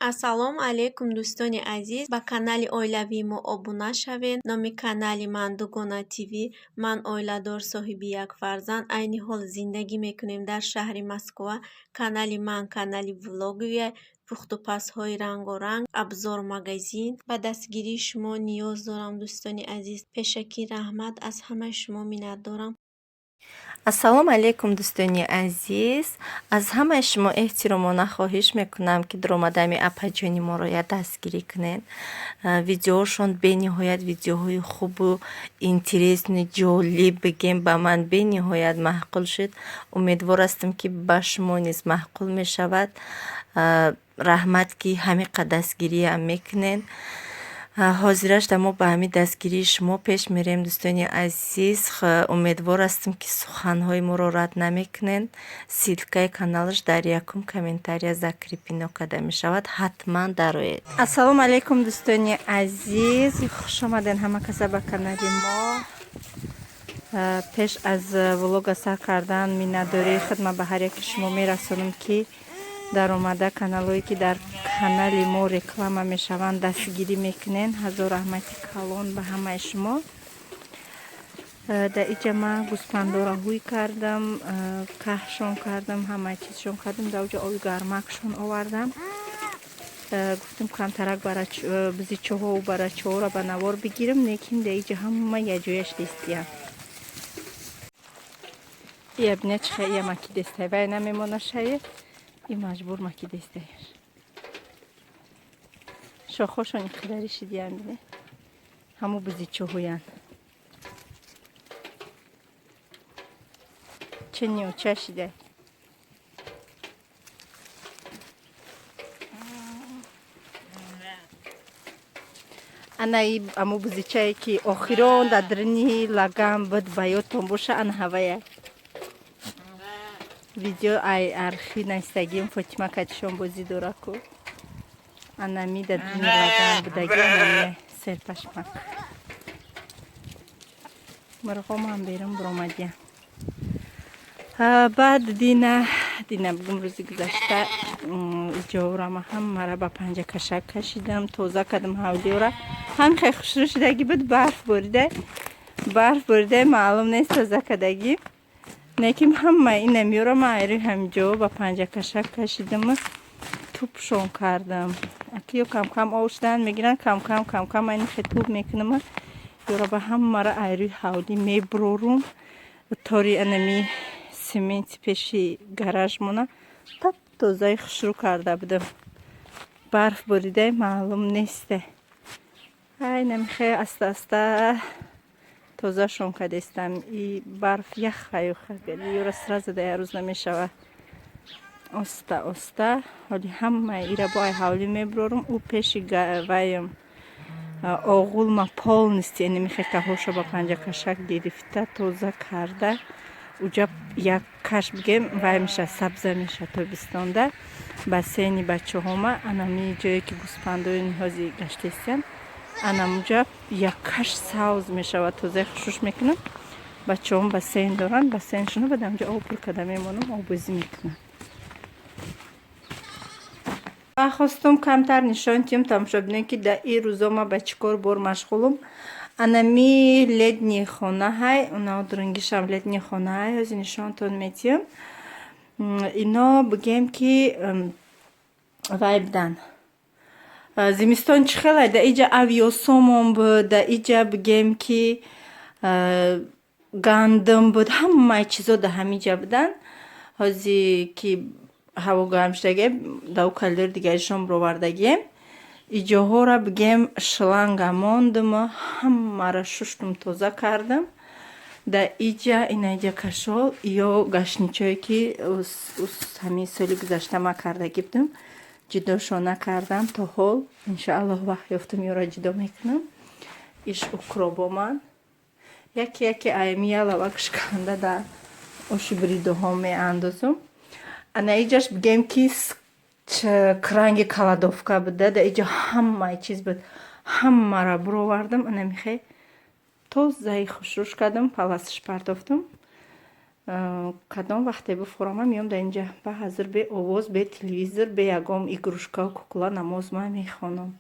Ассалому алайкум, дӯстони азиз! Ба канали оилавии мо обуна шавед. Номи канали ман Дугона ТВ. Ман оиладор, соҳиби як фарзанд. Айни ҳол зиндагӣ мекунем дар шаҳри Москва. Канали ман канали влоговия, пухтупазҳои рангоранг, обзор магазин. Ба дастгирии шумо ниёз дорам, дӯстони азиз. Пешакӣ раҳмат, аз ҳамаи шумо миннатдорам. Ассалому алайкум, дӯстони азиз! Аз ҳамаи шумо эҳтиромона хоҳиш мекунам, ки дуромадами апаҷони моро як дастгирӣ кунед. Видеошон бениҳоят видеоҳои хубу интересный, ҷолиб, бигем, ба ман бениҳоят маъқул шуд. Умедвор ҳастам, ки ба шумо низ маъқул мешавад. Раҳмат, ки ҳамин қадр дастгириам мекунед. Ҳозираш мо ба ҳамин дастгирии шумо пеш мерем, дӯстони азиз. Умедвор ҳастам, ки суханҳои моро рад намекунед. Ссылкаи каналаш дар якум комментария закреплено карда мешавад, ҳатман дароед. Ассалому алайкум, дӯстони азиз! Хушомаден ҳама каса ба канали мо. Пеш аз влога сар кардан миннатдории худма ба ҳар яки шумо мерасонам, ки даромада каналҳое, ки дар канали мо реклама мешаванд, дастгирӣ мекунен. Ҳазор раҳмати калон ба ҳамаи шумо. Дар иҷа ман гӯспандора ҳуй кардам, каҳшон кардам, ҳамаи чизшон кардам. Дар оҷа оби гармакшон овардам. Гуфтам, камтарак бизичоҳову барачоҳоро ба навор бигирам, лекин дар иҷа ҳама якҷояш дестиям. Ия бине, чихе ия макидестай, вай намемона шае, и маҷбур макидестаяш. Шохошон иқадари шидиян, бине, ҳаму бизичоҳоян ча неоча шидай. Ана и аму бизичае, ки охирон дар дарини лаган буд, ба ёдтон боша, ана ҳавая. Видео ай архив настагим, Фотима катишон бозӣ дораку. Анами дар дарини лаган будаги, анами серпашмак. Мурғомам берун буромадиям. Баъд дина бигум, рӯзи гузашта иҷорама ҳамара ба панҷакашак кашидам, тоза кардам ҳавлиёра. Ҳам хеле хушрӯ шудагӣ буд. Барф борида, барф борида, маълум нест тоза кардагӣ, лекин ҳама инамиёра ман айрӯи ҳамиҷо ба панҷакашак кашидаму тупшон кардам. Аки ё камкам об шудан мегиранд, камкам камкам айн хе туп мекунам. Ёра ба ҳамара айрӯи ҳавлӣ мебурорум, тори анами сементи пеши гаражмона тап тозаи хушрӯ карда будам. Барф борида, маълум несте. Ай, намихе аста аста тозашон кардестам. И барф яхаю ёра сразу да як рӯз намешавад, оста оста. Ҳоли ҳамаи ира бо ай ҳавлӣ мебурорум. Ӯ пеши ваям оғулма полностью энемихе каҳоша ба панҷакашак гирифта, тоза карда, уҷа як каш, бигем, вай меша, сабза меша. Тобистонда бассейни бачаҳома, анами ҷое, ки гӯспандои ниҳози гаштестиян, анамуҷа як каш савз мешавад, тозаи хушуш мекунам. Бачаҳом бассейн доранд, бассейншоно ба дамҷа об пур карда мемонам, оббозӣ мекунанд. Ман хостум камтар нишон диҳам тамошобинон, ки дар ин рӯзо ман ба чӣ кор бор машғулум. Анами летний хонаҳай, унао дурунгишам летний хонаҳай, ҳозир нишонтон медиҳам. Ино, бигем, ки вай будан. Зимистон чӣ хелай, дар иҷа авиосомон буд, дар иҷа, бигем, ки гандум буд, ҳамаи чизо дар ҳамиҷа буданд. Ҳозир ки ҳаво гарм шудагиам, дар ӯ коридори дигаришон бировардагием. Иҷоҳоро, бигем, шланга мондуму ҳамаро шуштум, тоза кардам. Дар иҷа, ина иҷа кашол ё гашничое, ки ҳамин соли гузашта ман кардагӣ будам, ҷудошон накардам то ҳол. Иншоаллоҳ, вақт ёфтум, ёро ҷудо мекунам. Иш укробоман яке яке аями ялавак шиканда дар оши бридоҳо меандозум. Ана иҷаш, бигем, ки кранги кладовка буда, дар иҷа ҳамаи чиз буд, ҳамаро буровардам, ана михе тозаи хушрӯш кардам, паласаш партофтам. Кадом вақте бифуромам, меом дар инҷа ба ҳазир, бе овоз, бе телевизор, бе ягон игрушкау кукла намоз ман мехонам.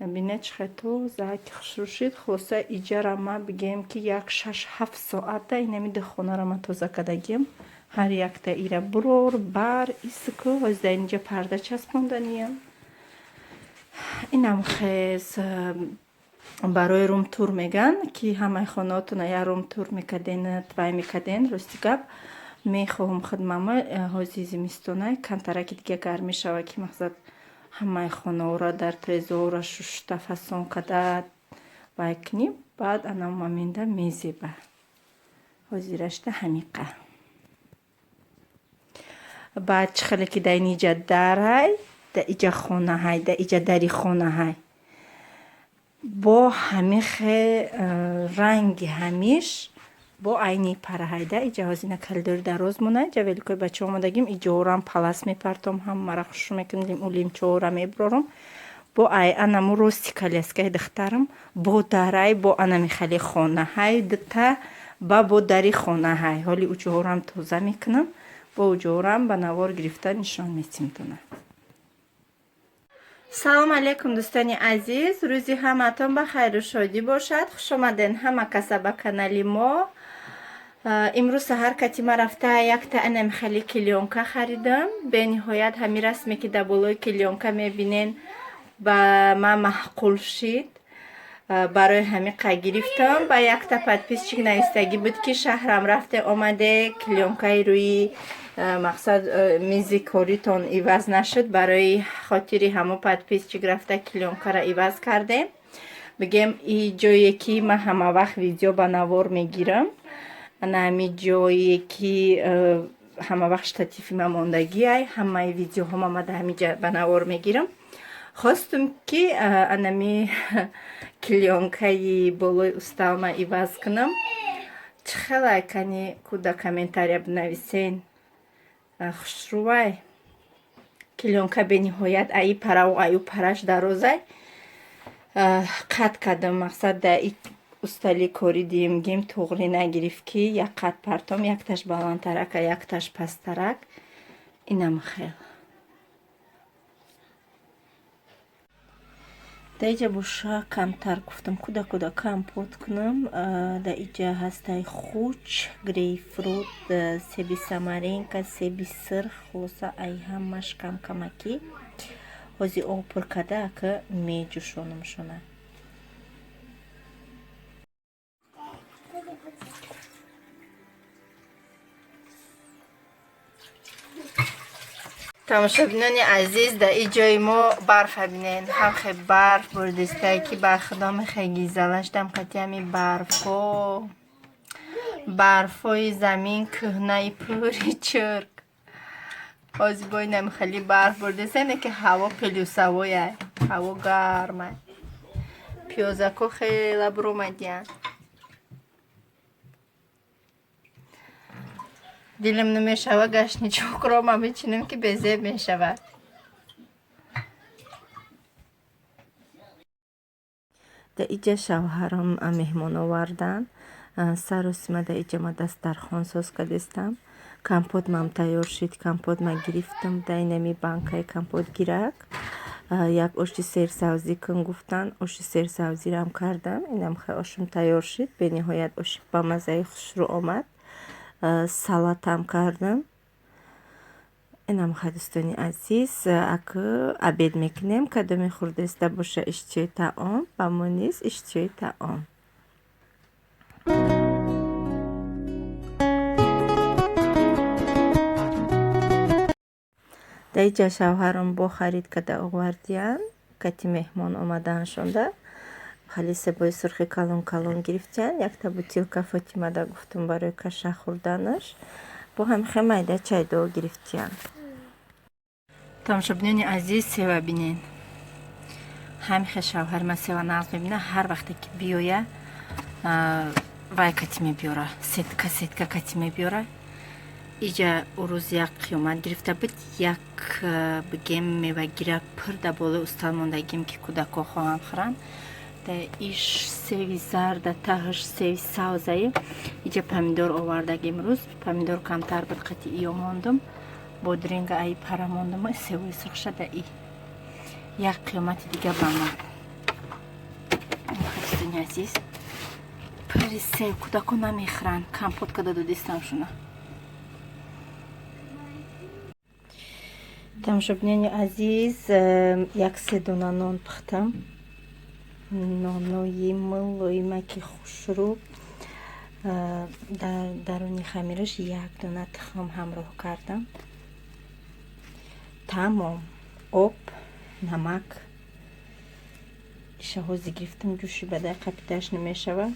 Бинед, чӣ хел тоза ки хушрӯ шид. Хулоса, иҷара ма бигем, ки як 6-7 соата инами ду хонара ма тоза кардагиам. Ҳар якта ира бурор бар иску ҳоз дар инҷа парда часпонданиям. Инам хез барои room tour меган, ки ҳамаи хонаотона як room tour мекарден, вай мекарден. Рости гап, мехоҳам хидмама ҳози зимистона камтараки дига гарм мешава, ки мақсад ҳамаи хонаора дар трезора шушта, фасон карда вай кунем, баъд ана момента мезеба. Ҳозирашта ҳамиқа. Баъд чӣ хеле ки дар ин иҷа дарай, дар иҷа хонаҳай, дар иҷа дари хонаҳай, бо ҳамихе ранги ҳамиш бо айни параҳайда. Иҷа ҳозина коридори дароз мона, иҷа великои бача омадагим, иҷорам палас мепартом, ҳамара хушрӯ мекунем, улимчоора мебурорам. Бо ай анаму рости коляскаи духтарам бо дарай, бо анами хеле хонаҳай дута ба бо дари хонаҳай. Ҳоли уҷоорам тоза мекунам, бо уҷоорам ба навор гирифта нишон метимтона. Салом алейкум, дӯстони азиз, рӯзи ҳамаатон ба хайру шодӣ бошад. Хушомаден ҳама каса ба канали мо. Имрӯз саҳар катима рафта якта анам хели клеёнка харидам. Бениҳоят ҳамин расме, ки дар болои клеёнка мебинен, ба ман маъқул шид, барои ҳамин қа гирифтам. Ба якта подписчик навистагӣ буд, ки шаҳрам рафте омаде, клеёнкаи рӯи мақсад мизи коритон иваз нашуд. Барои хотири ҳамо подписчик рафта клеёнкаро иваз кардем. Бигем, и ҷое ки ман ҳама вақт видео ба навор мегирам, ана ҳами ҷое ки ҳама вақт штативи ман мондагиай, ҳамаи видеоҳома ма дар ҳамин ҷа ба навор мегирам. Хостум, ки анами клеёнкаи болои усталма иваз кунам. Чӣ хелай, кани куда комментария бинависен. Хушрӯвай клеёнка бениҳоят, аи параву аю параш дарозай. Қат кардам, мақсад дар и устали кори диюмгим туғрӣ нагирифт, ки як қат партом, якташ баландтарак, а якташ пасттарак. Инам хел. Дар иҷа боша камтар гуфтам, куда куда компот кунам. Дар иҷа ҳастай хуч, грейпфрут, себи самаренка, себи сирх. Хулоса, ай ҳамаш камкамакӣ. Ҳози об пур карда, ака меҷӯшонамшона. Тамошобинони азиз, дар и ҷои мо барфа бинен, ҳамхе барф бурдистае, ки бар худо мехе гизалаштам қати ҳами барфҳо, барфҳои замин кӯҳнаи пури чирк. Ҳози бо инами хеле барф бурдистане, ки ҳаво плюсовояй, ҳаво гармай, пиёзако хела буромадиянд. Дилам намешава, гашничокро ма мечинам, ки безеб мешавад. Дар иҷа шавҳарам меҳмон овардан. Саросима дар иҷа ма дастархон соз кардистам. Компот мам тайёр шид, компот ма гирифтам дар инами банкаи компот гирак. Як оши серсавзӣ кун гуфтан, оши серсавзирам кардам. Инам хел ошум тайёр шид, бениҳоят оши ба маззаи хушрӯ омад. Салатам кардам. Инам хай, дӯстони азиз, акы обед мекунем. Кадоме хӯрдаиста боша, иштиҳои таом, ба мо низ иштиҳои таом. Дар иҷа шавҳарам бо харид карда овардиян, кати меҳмон омадааншонда. Хеле себои сурхи калон калон гирифтиян. Якта бутилка Фотимада гуфтум барои каша хӯрданаш. Бо ҳамихе майда чайдо гирифтиян. Тамошобинони азиз, сева бинен. Ҳамихе шавҳари ман сева нағз мебина. Ҳар вақте ки биёя, вай кати мебиёра, сетка сетка кати мебиёра. Иҷа урӯз як қиёмат гирифта буд, як бигем мевагира пур дар болои устал мондагим, ки кӯдакҳо хоҳанд хӯранд. Иш севи зарда, таҳаш севи савзае. Иҷа помидор овардаги имрӯз. Помидор камтар буд, қати иё мондум. Бодринга аи пара мондум, севои сурхша да и. Як қиёмати дига ба ман. Дӯстони азиз, пури сев кӯдако намехӯранд, компот када додистам шуна. Тамошобинони азиз, як се дона нон пухтам. Нонои мулоимаки хушрӯ. Дар даруни хамираш як дона тухм ҳамроҳ кардам. Тамом. Об, намак. Ишаҳози гирифтам, ҷӯши бадай қапидаш намешавад.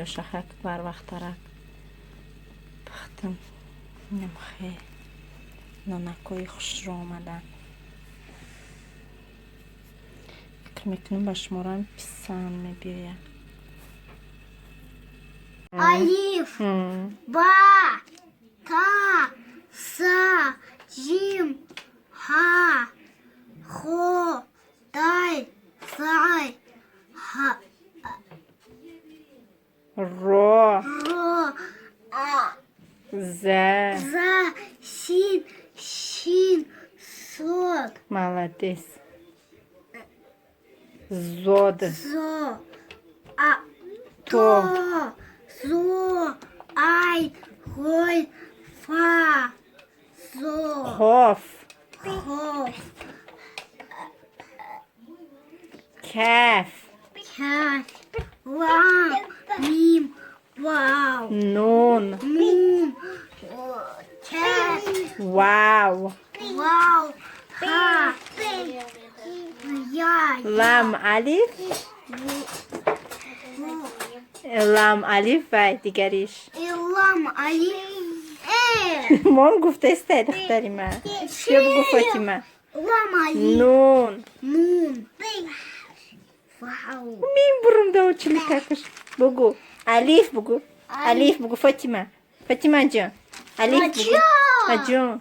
Ё шахак барвақттарак пухтам. Инам хеле нонакҳои хушрӯ омаданд. Фикр мекунам, ба шуморам писанд мебиёяд. Алиф, ба, та, са, ҷим, ҳа, хо, дай, сай, ҳа, Ро, ро, а, за, за, син, шин, сод, Молодец. Зод, зо, а, То. то, зо, ай, гой, фа, зо, Қоф, хоф, каф, каф, лам, мим, вау, нун, нун, каф, вав, вау, ха, я, лам, алиф, лам, алиф ва дигариш. Лам, алиф, э, Мом гуфтаистай, духтари ман. Ё бугу, Фотима. Лам, алиф, Нун. Нун, вау, Мин бурумда училикакаш. Бугу. Алиф бугу. Алиф бугу, Фотима. Фотима ҷон. Алиф бугу. Аҷон.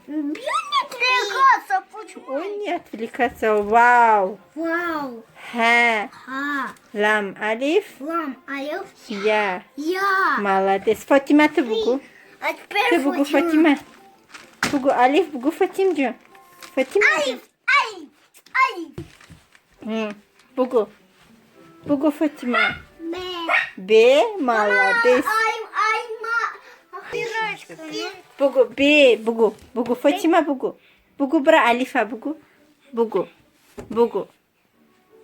Не отвлекаться, почему? Ой, не отвлекаться. Вау. Вау, Ха. ха, Лам, алиф. Лам, алиф, Я. Я. Молодец. Фотима, ту бугу. А теперь Ту бугу, Фотима. Бугу, алиф бугу, Фотим ҷон. Фотима. Алиф, алиф, алиф. Бугу. Бугу, Фотима. Б. Б. Молодец. Ай, ай, ма. Бугу, Б, бугу, бугу, Фотима, бугу. Бугу, бра, алифа, бугу. Бугу, бугу.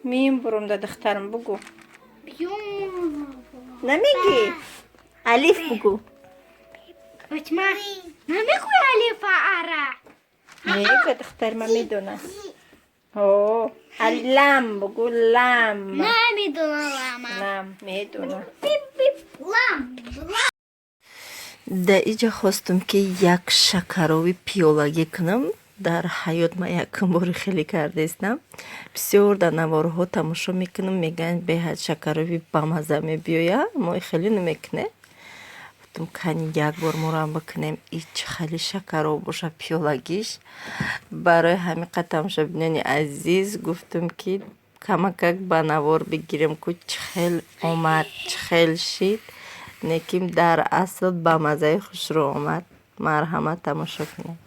Мин бурумда, духтарам, бугу. Намегӣ? Алиф бугу. Фатима, намегӯй алифа ара. Мега, духтари ман медонад. О, лам бугу, лам. Намедонам лама. Лам, медонад. Лам, лам. Дар иҷа хостум, ки як шакарови пиёлагӣ кунам. Дар ҳаёт ман якум бори хеле кардаистам. Бисёр дар наворҳо тамошо мекунам, мегӯянд, беҳад шакарови бамаза мебиёяд. Мо хеле намекунем. Гуфтум, кани як бор морам бикунем, ич хеле шакароб боша пиёлагиш. Барои ҳамин қад, тамошобинони азиз, гуфтум, ки камакак ба навор бигирем, ку чӣ хел омад, чӣ хел шид. Лекин дар асл ба маззаи хушрӯ омад. Марҳамат, тамошо кунед.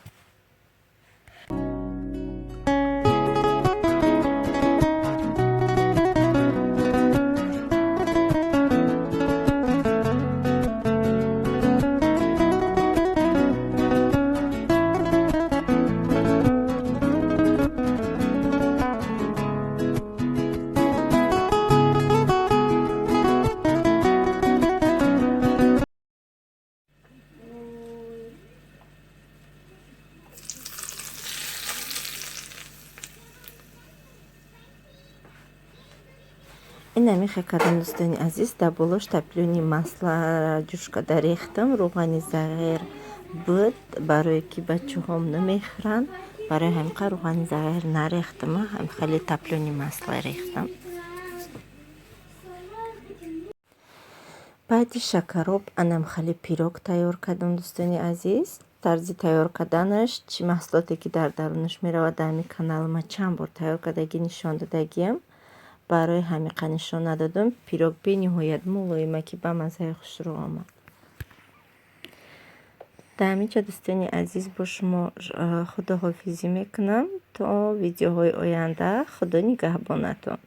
Ин амихе кардам, дӯстони азиз. Дар болош топлёный маслара ҷӯш карда рехтам. Рӯғани зағир буд, барое ки бачаҳом намехӯранд, барои ҳамин қадр рӯғани зағир нарехтам, ҳамин хеле топлёный масло рехтам. Баъди шакароб анам хеле пирог тайёр кардам, дӯстони азиз. Тарзи тайёр карданаш, чӣ маҳсулоте ки дар дарунаш меравад, дар ҳамин канали ман чанд бор тайёр кардагӣ нишон додагиам. Барои ҳамиқа нишон надодам. Пирог бениҳоят мулоима, ки ба маззаи хушрӯ омад. Дар ҳамин ҷо, дӯстони азиз, бо шумо худоҳофизӣ мекунам то видеоҳои оянда. Худо нигаҳбонатон.